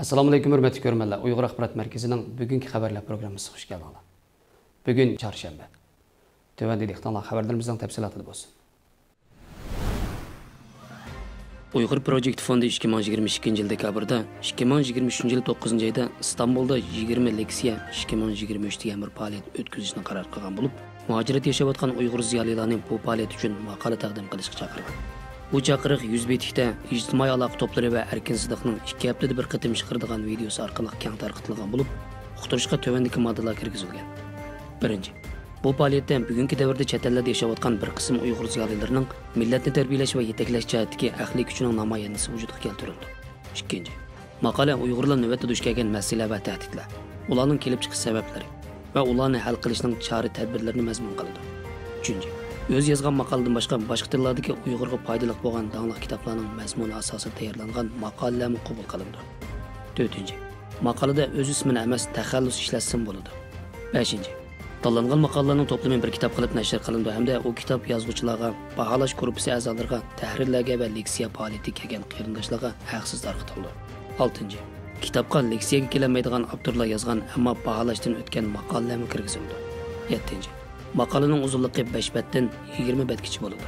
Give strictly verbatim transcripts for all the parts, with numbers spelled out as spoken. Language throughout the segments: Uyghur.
ئەسسالامۇئەلەيكۇم، ھۆرمەتلىك كۆرۈرمەنلەر. ئۇيغۇر ئاخبارات مەركىزىنىڭ بۈگۈنكى خەۋەرلەر پروگراممىسىغا خۇش كەلدىڭلار. بۈگۈن چارشەنبە. تۆۋەندە دىققىتىڭلار خەۋەرلىرىمىزنىڭ تەپسىلاتىدا بولسۇن. ئۇيغۇر پروجېكت فوندى ئىككى مىڭ يىگىرمە ئىككىنچى يىل دېكابىردا، ئىككى مىڭ يىگىرمە ئۈچىنچى يىل توققۇزىنچى ئايدا ئىستانبۇلدا يىگىرمە لېكسىيە ئىككى مىڭ يىگىرمە ئۈچ دېگەن بىر پائالىيەت ئۆتكۈزۈشنى قارار قىلغان بولۇپ، مۇھاجىرەتتە ياشاۋاتقان ئۇيغۇر زىيالىيلارنى بۇ پائالىيەت ئۈچۈن ماقالە تەقدىم قىلىشقا چاقىرغان. بۇ چاقىرىق يۈز بېتىكتە ئىجتىمائىي ئالاقە توپلىرى ۋە ئەركىن سىدىقنىڭ ئىككى ھەپتىدە بىر قېتىم چىقىرىدىغان ۋىدېئوسى ئارقىلىق كەڭ تارقىتىلغان بولۇپ، ئۇقتۇرۇشقا تۆۋەندىكى ماددىلار كىرگۈزۈلگەن. بىرىنچى، بۇ پائالىيەتتە بۈگۈنكى دەۋردە چەت ئەللەردە ياشاۋاتقان بىر قىسىم ئۇيغۇر زىيالىيلىرىنىڭ مىللەتنى تەربىيەلەش ۋە يېتەكلەش جەھەتتىكى ئەقلىي كۈچىنىڭ نامايەندىسى ۋۇجۇدقا كەلتۈرۈلىدۇ. ئىككىنچى، ماقالە ئۇيغۇرلار نۆۋەتتە دۇچ كەلگەن مەسىلە ۋە تەھدىتلەر، ئۇلارنىڭ كېلىپ چىقىش سەۋەبلىرى ۋە ئۇلارنى ھەل قىلىشنىڭ چارە تەدبىرلىرىنى مەزمۇن قىلىدۇ. ئۈچىنچى، ئۆزى يازغان ماقالىدىن باشقا، باشقا تىللاردىكى ئۇيغۇرغا پايدىلىق بولغان داڭلىق كىتابلارنىڭ مەزمۇنى ئاساسىدا تەييارلانغان ماقالىلەرمۇ قوبۇل قىلىنىدۇ. تۆتىنچى، ماقالىدە ئۆز ئىسمىنى ئەمەس، تەخەللۇس ئىشلەتسىمۇ بولىدۇ. بەشىنچى، تاللانغان ماقالىلەرنىڭ توپلىمى بىر كىتاب قىلىپ نەشر قىلىنىدۇ ھەمدە ئۇ كىتاب يازغۇچىلارغا، باھالاش گۇرۇپپىسى ئەزالىرىغا، تەھرىرلەرگە ۋە لېكسىيە پائالىيىتىگە كەلگەن قېرىنداشلارغا ھەقسىز تارقىتىلىدۇ. ئالتىنچى، كىتابقا لېكسىيەگە كېلەلمەيدىغان ئاپتورلار يازغان، ئەمما باھالاشتىن ئۆتكەن ماقالىلەرمۇ كىرگۈزۈلىدۇ. يەتتىنچى، ماقالىنىڭ ئۇزۇنلۇقى بەش بەتتىن يىگىرمە بەتكىچە بولىدۇ.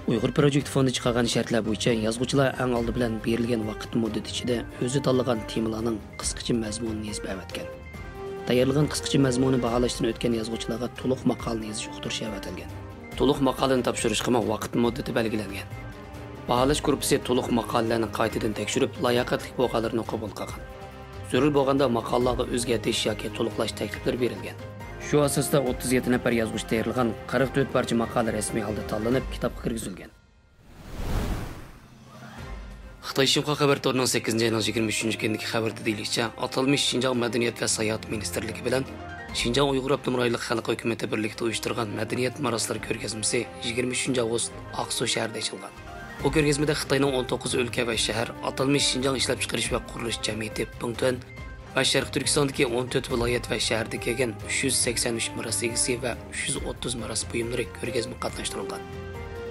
ئۇيغۇر پروجېكت فوندى چىقارغان شەرتلەر بويىچە يازغۇچىلار ئەڭ ئالدى بىلەن بېرىلگەن ۋاقىت مۇددىتى ئىچىدە ئۆزى تاللىغان تېمىلارنىڭ قىسقىچە مەزمۇنىنى يېزىپ ئەۋەتكەن. تەييارلىغان قىسقىچە مەزمۇنى باھالاشتىن ئۆتكەن يازغۇچىلارغا تولۇق ماقالىنى يېزىش ئۇقتۇرۇشى ئەۋەتىلگەن. تولۇق ماقالىنى تاپشۇرۇشقىمۇ ۋاقىت مۇددىتى بەلگىلەنگەن. باھالاش گۇرۇپپىسى تولۇق ماقالىلەرنى قايتىدىن تەكشۈرۈپ، لاياقەتلىك بولغانلىرىنى قوبۇل قىلغان. زۆرۈر بولغاندا ماقالىلارغا ئۆزگەرتىش ياكى تولۇقلاش تەكلىپلىرى بېرىلگەن. شۇ ئاساستا ئوتتۇز يەتتە نەپەر يازغۇچى تەييارلىغان قىرىق تۆت پارچە ماقالە رەسمىي ھالدا تاللىنىپ، كىتابقا كىرگۈزۈلگەن. خىتاي شىنخۇا خەۋەر تورىنىڭ سەككىزىنچى ئاينىڭ يىگىرمە ئۈچىنچى كۈنىدىكى خەۋىرىدە دېيىلىشىچە، ئاتالمىش شىنجاڭ مەدەنىيەت ۋە ساياھەت مىنىستىرلىكى بىلەن شىنجاڭ ئۇيغۇر ئاپتونوم رايونلۇق خەلق ھۆكۈمىتى بىرلىكتە ئۇيۇشتۇرغان مەدەنىيەت مىراسلىرى كۆرگەزمىسى يىگىرمە ئۈچىنچى ئاۋغۇست ئاقسۇ شەھىرىدە ئېچىلغان. بۇ كۆرگەزمىدە خىتاينىڭ ئون توققۇز ئۆلكە ۋە شەھەر، ئاتالمىش شىنجاڭ ئىشلەپچىقىرىش ۋە قۇرۇلۇش جەمئىيىتى، بىڭتۈەن، ۋە شەرقىي تۈركىستاندىكى ئون تۆت ۋىلايەت ۋە شەھەردىن كەلگەن ئۈچ يۈز سەكسەن ئۈچ مىراس ئىگىسى ۋە ئۈچ يۈز ئوتتۇز مىراس بۇيۇملىرى كۆرگەزمىگە قاتناشتۇرۇلغان.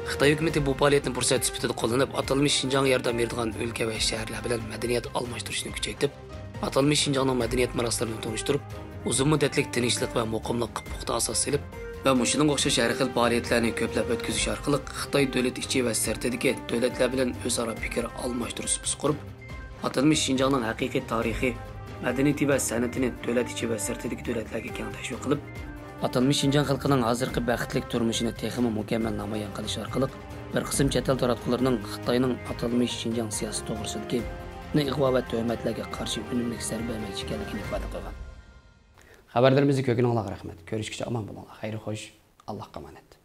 خىتاي ھۆكۈمىتى بۇ پائالىيەتنى پۇرسەت سۈپىتىدە قوللىنىپ، ئاتالمىش شىنجاڭغا ياردەم بېرىدىغان ئۆلكە ۋە شەھەرلەر بىلەن مەدەنىيەت ئالماشتۇرۇشنى كۈچەيتىپ، ئاتالمىش شىنجاڭنىڭ مەدەنىيەت مىراسلىرىنى تونۇشتۇرۇپ، ئۇزۇن مۇددەتلىك تىنچلىق ۋە مۇقىملىققا پۇختا ئاساس سېلىپ ۋە مۇشۇنىڭغا ئوخشاش ھەر خىل پائالىيەتلەرنى كۆپلەپ ئۆتكۈزۈش ئارقىلىق خىتاي دۆلەت ئىچى ۋە سىرتىدىكى دۆلەتلەر بىلەن ئۆزئارا پىكىر ئالماشتۇرۇش سۇپىسى قۇرۇپ، ئاتالمىش شىنجاڭنىڭ ھەقىقىي تارىخى، مەدەنىيىتى ۋە سەنئىتىنى دۆلەت ئىچى ۋە سىرتىدىكى دۆلەتلەرگە كەڭ تەشۋىق قىلىپ، ئاتالمىش شىنجاڭ خەلقىنىڭ ھازىرقى بەختلىك تۇرمۇشىنى تېخىمۇ مۇكەممەل نامايان قىلىش ئارقىلىق، بىر قىسىم چەت ئەل تاراتقۇلىرىنىڭ خىتاينىڭ ئاتالمىش شىنجاڭ سىياسىتى توغرىسىدىكى ئىغۋا ۋە تۆھمەتلەرگە قارشى ئۈنۈملۈك زەربە بەرمەكچى ئىكەنلىكىنى ئىپادە قىلغان. خەۋەرلىرىمىزنى كۆرگىنىڭلارغا رەھمەت. كۆرۈشكىچە ئامان بولۇڭلار. خەير خوش. ئاللاھقا ئامانەت.